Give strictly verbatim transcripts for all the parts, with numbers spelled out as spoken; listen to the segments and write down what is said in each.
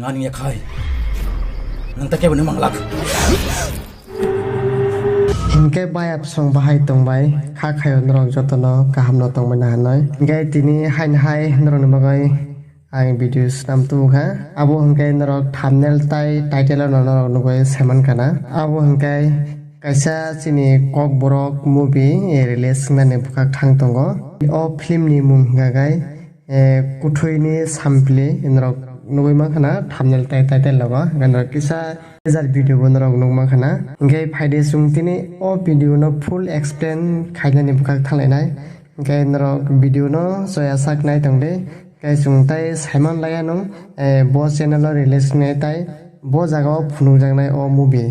Ani ya khai. Nang ta kebo ni manglak. Hinkhe bayap song bahai tongbai, kha khayo norok jotono kaham no tongbai na hanoi. Hinkhe tini hain hai norok ni bagwi ang video swnam tubu kha. Abo hinkhe norok thumbnail tai title no norok nugwi saiman kana. Abo hinkhe kaisa chini Kokborok movie release wngnani bwkhak thang tongo. O film ni mung hinkha khe eh, Kuthwini Sampli norok nugwi mankha na thumbnail tai title logo, hingkhe norok kisa teaser video bo norok nugwi mankha na. Hingkhe phaide chwng tini o video no full explain khainani bwkhak thanglainai. Hingkhe norok video no choya sak nai tongdi. Hingkhe chwng tai saiman laiya nung, eh, bo channel o release wngnai tai bo jaga o phunukjaknai o movie.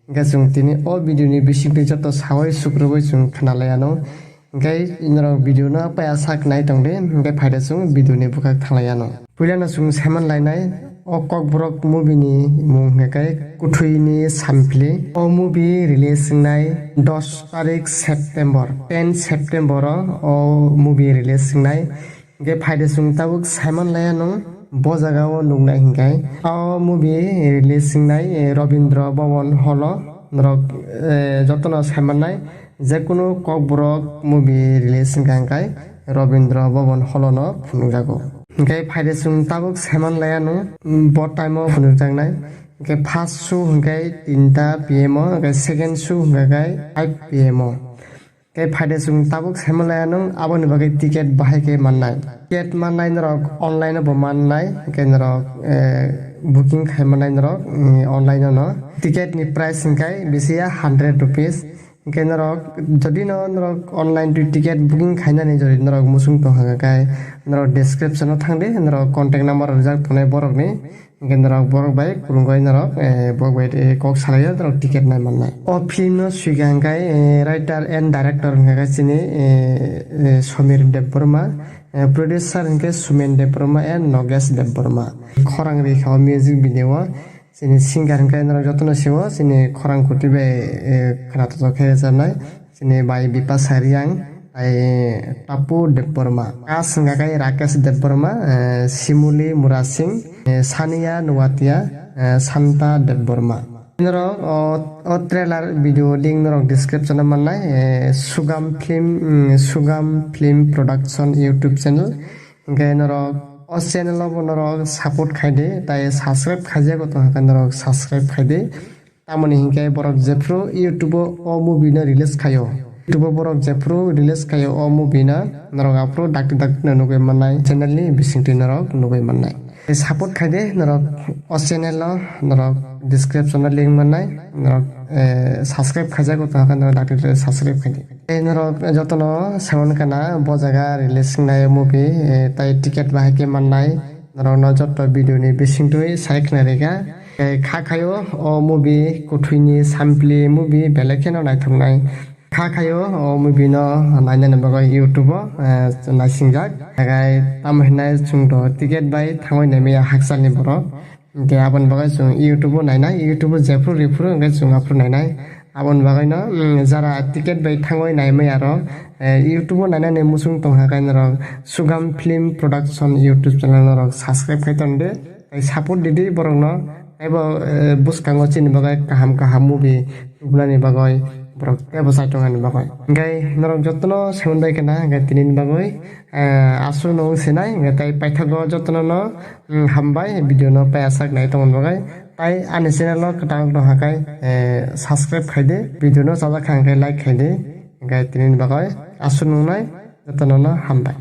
Hingkhe chwng tini o video ni bisingtwi joto sawi sukrubwi chwng khna laiya nung. Hingkhe norok video no paya sak nai tongdi, hingkhe phaide chwng video ni bwkhak thanglaiya no. Puila no chwng saiman lainai, o Kokborok movie ni mung hingkhe Kuthwini Sampli. O movie release wngnai dos tarik September, ten September o, o movie release wngnai. Hingkhe phaide chwng tabuk saiman laiya nung bo jaga o nuknai hingkhe. O movie release wngnai, eh, Rabindra Bhavan hall o. Norok, eh, jotono saimannai, jekunu Kokborok movie release wngkha hingkhe Rabindra Bhavan hall-o no phunukjago. Hingkhe phaide chwng tabuk saiman laiya nung, mm, bo time-o phunukjaknai. Hingkhe first show hingkhe tinta P M o, hingkhe second show hingkhe five P M o. Hingkhe phaide chwng tabuk saiman laiya nung, aboni bagwi ticket bahai khe mannai. Ticket mannai norok online-o bo mannai, hingkhe norok, eh, booking khai mannai norok, mm, online-o no. Ticket ni price hingkhe bisi ya hundred rupees. Hingkhe norok jodi no norok online twi ticket booking khainani jodi norok muchung tongkha khe norok description o thangdi, norok contact number rijak tongnai borokni. Hingkhe norok borok bai kwrwngwi norok, eh, borok bai, eh, kok salaio norok ticket nai mannai. O film no swikha hingkhe, eh, writer and director hingkha khe chini, eh, eh, Somir Debbarma, eh, producer hingkhe Sumen Debbarma and Nogesh Debbarma. Khorang rikha o music video o. Chini singer hingkhe norok jotono sio, chini khorang kuti bai, eh, khwnathok khe rwchapnai. Chini bai Bipasha Reang, tai Tapu Debbarma. Cast wngkha khe Rakesh Debbarma, eh, Simuli Murasing, eh, Sania Nuatia, eh, Santa Debbarma. Norok o, o trailer video link norok description o mannai, eh, Sugam Film, mm, Sugam Film Production YouTube channel. Hingkhe norok o channel o bo norok support khaidi, tai subscribe khaijago tongkha khe norok subscribe khaidi. Tamoni hinkhe borok jephru YouTube o, o movie no release khaio. YouTube o borok jephru release khaio o movie no, norok aphuru dakti dakti no nugwi mannai, channel ni bisingtwi norok nugwi mannai. Tei support khaide norok o channel o, norok description o link mannai, norok, eh, subscribe khaijago tongkha norok dakti dakti subscribe khaide. Tei norok jotono saiman kana bo jaga release wngnai movie, eh, tai ticket bahai khe mannai. Norokno joto video ni bisingtwi sai khna rikha. Tei kha khaio o movie Kuthwini Sampli movie belai kheno naithoknai. Kha khaio o movie no nainani bagwi YouTube o, eh, naisingjak. Hagai tamo hinai chwng to ticket bai thangwi naimaya hakchalni borok. Hingkhe aboni bagwi chwng YouTube o nainai, YouTube o jephru riphru hingkhe chwng aphuru nainai. Aboni bagwino, mm, jara ticket bai thangwi naimaya rok, eh, YouTube o nainani muchung tongkha khe norok Sugam Film Production YouTube channel norok subscribe khai tonde. Tei support didi borokno, tei bo, eh, bwskango chini bagwi kaham kaham movie tubunani bagwi borok teibo chai tongani bagwi. Hingkhe norok jotono saiman bai khna, hingkhe tinini bagwi, eh, aswk no wng sinai, hingkhe tei paithago jotono no, mm, hambai video no paiyasak nai tongmani bagwi. Tai ani channel o kwtal tongkha khe, eh, subscribe khaidi, video no chajak kha hingkhe like khaidi, hingkhe tinini bagwi aswk nungnai jotono no hambai.